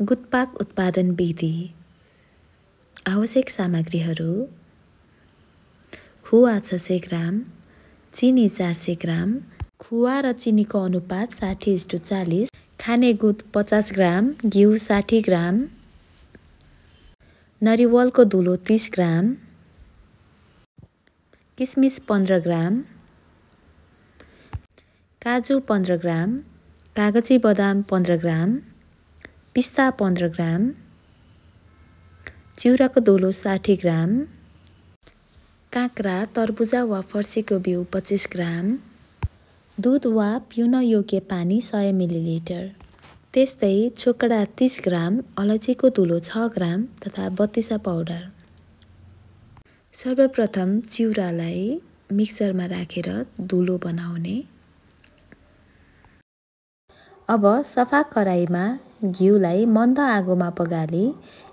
गुटपाक उत्पादन विधि। आवश्यक सामग्रीहरू: खुवा 600 ग्राम, चिनी 400 ग्राम, खुवा र चिनीको अनुपात 60:40, खाने गुद 50 ग्राम, घिउ 60 ग्राम, नरिवलको धुलो 30 ग्राम, किसमिस 15 ग्राम, काजु 15 ग्राम, कागजी बदाम 15 ग्राम, पिस्ता 15 ग्राम, चिउराको धुलो 60 ग्राम, काँक्रा, तरबुजा वा फर्सीको बिउ 25 ग्राम, दुध वा पिउन योग्य पानी 100 मिलिलिटर। त्यस्तै छोकडा 30 ग्राम, अलैँचीको धुलो 6 ग्राम तथा बत्तिसा पाउडर। सर्वप्रथम चिउरालाई मिक्सरमा राखेर धुलो बनाउने। अब सफा कराईमा घिउलाई मन्द आगोमा पगाली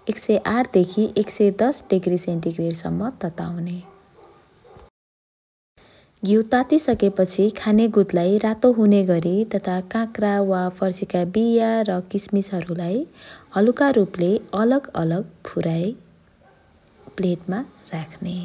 108 देखि 110 डिग्री सेन्टिग्रेडसम्म तताउने। घिउ तातिसकेपछि खाने गुदलाई रातो हुने गरी तथा काँक्रा वा फर्सीका बिया र किसमिसहरूलाई हलुका रूपले अलग अलग फुराई प्लेटमा राख्ने।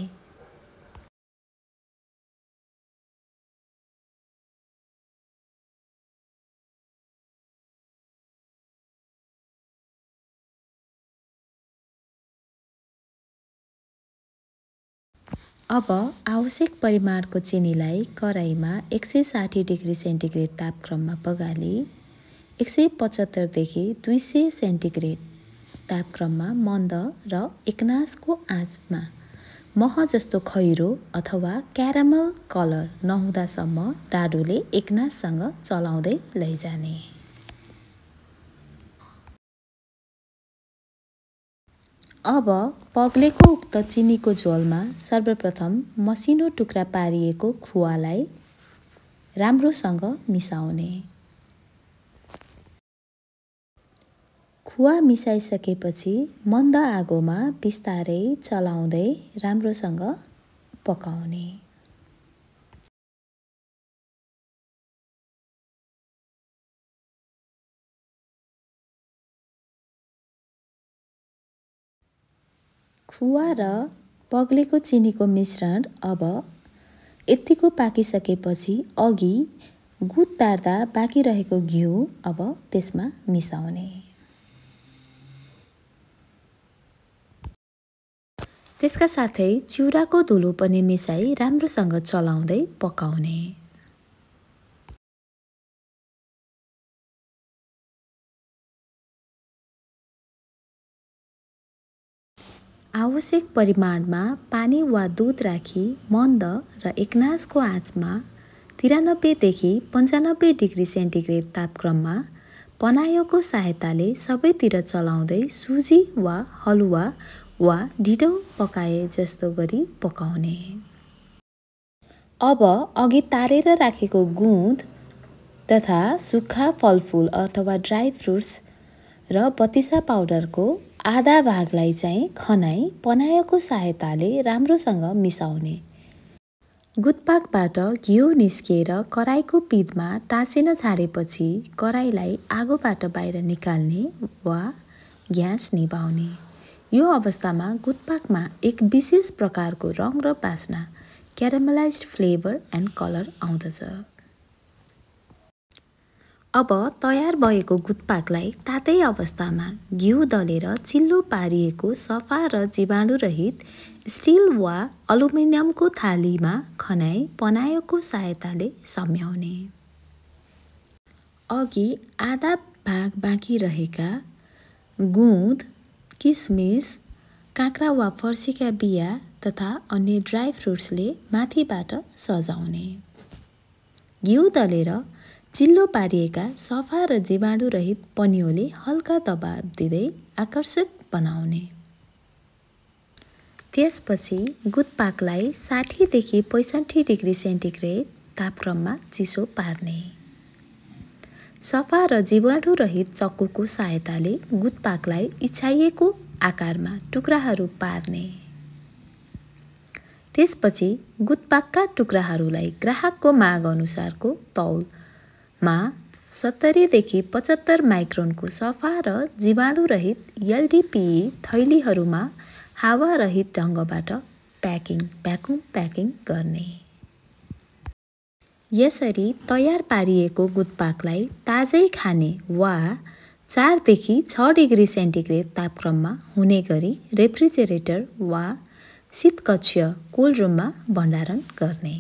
अब आवश्यक परिमाणको चिनीलाई कराईमा 160 डिग्री सेन्टिग्रेड तापक्रममा पगाली 175 देखि 200 सेन्टिग्रेड तापक्रममा मन्द र एकनासको आँचमा मह जस्तो खैरो अथवा क्यारामल कलर नहुँदासम्म डाडुले एकनाससँग चलाउँदै लैजाने। अब पग्लेको उक्त चिनीको झोलमा सर्वप्रथम मसिनो टुक्रा पारिएको खुवालाई राम्रोसँग मिसाउने। खुवा मिसाइसकेपछि मन्द आगोमा बिस्तारै चलाउँदै राम्रोसँग पकाउने। खुवा र पग्लेको चिनीको मिश्रण अब यत्तिको पाकिसकेपछि अघि गुद तार्दा बाँकी रहेको घिउ अब त्यसमा मिसाउने। त्यसका साथै चिउराको धुलो पनि मिसाई राम्रोसँग चलाउँदै पकाउने। आवश्यक परिमाणमा पानी वा दुध राखी मन्द र एकनासको आँचमा 93 देखि 95 डिग्री सेन्टिग्रेड तापक्रममा पनायोको सहायताले सबैतिर चलाउँदै सुजी वा हलुवा वा ढिँडो पकाए जस्तो गरी पकाउने। अब अघि तारेर राखेको गुद तथा सुक्खा फलफुल अथवा ड्राई फ्रुट्स र बत्तिसा पाउडरको आधा भागलाई चाहिँ खनाई पनायोको सहायताले राम्रोसँग मिसाउने। गुटपाकबाट घिउ निस्किएर कराईको पिँधमा टाँसिन छाडेपछि कराईलाई आगोबाट बाहिर निकाल्ने वा ग्यास निभाउने। यो अवस्थामा गुटपाकमा एक विशेष प्रकारको रङ र बास्ना क्यारामलाइज्ड फ्लेभर एन्ड कलर आउँदछ। अब तयार भएको गुटपाकलाई तातै अवस्थामा घिउ दलेर चिल्लो पारिएको सफा र जीवाणुरहित स्टिल वा अलुमिनियमको थालीमा खनाई पनायोको सहायताले सम्याउने। अघि आधा भाग बाँकी रहेका गुद, किसमिस, काँक्रा वा फर्सीका बिया तथा अन्य ड्राई फ्रुट्सले माथिबाट सजाउने। घिउ दलेर चिल्लो पारिएका सफा र जीवाणुरहित पनियोले हल्का दबाव दिँदै आकर्षक बनाउने। त्यसपछि गुटपाकलाई 60 देखि 65 डिग्री सेन्टिग्रेड तापक्रममा चिसो पार्ने। सफा र जीवाणुरहित चक्कुको सहायताले गुटपाकलाई इच्छाइएको आकारमा टुक्राहरू पार्ने। त्यसपछि गुटपाकका टुक्राहरूलाई ग्राहकको माग अनुसारको तौलमा 70 देखि 75 माइक्रोनको सफा र जीवाणुरहित एलडिपिई थैलीहरूमा हावारहित ढङ्गबाट भ्याकुम प्याकिङ गर्ने। यसरी तयार पारिएको गुटपाकलाई ताजै खाने वा 4 देखि 6 डिग्री सेन्टिग्रेड तापक्रममा हुने गरी रेफ्रिजरेटर वा शीतकक्ष कोल्ड रुममा भण्डारण गर्ने।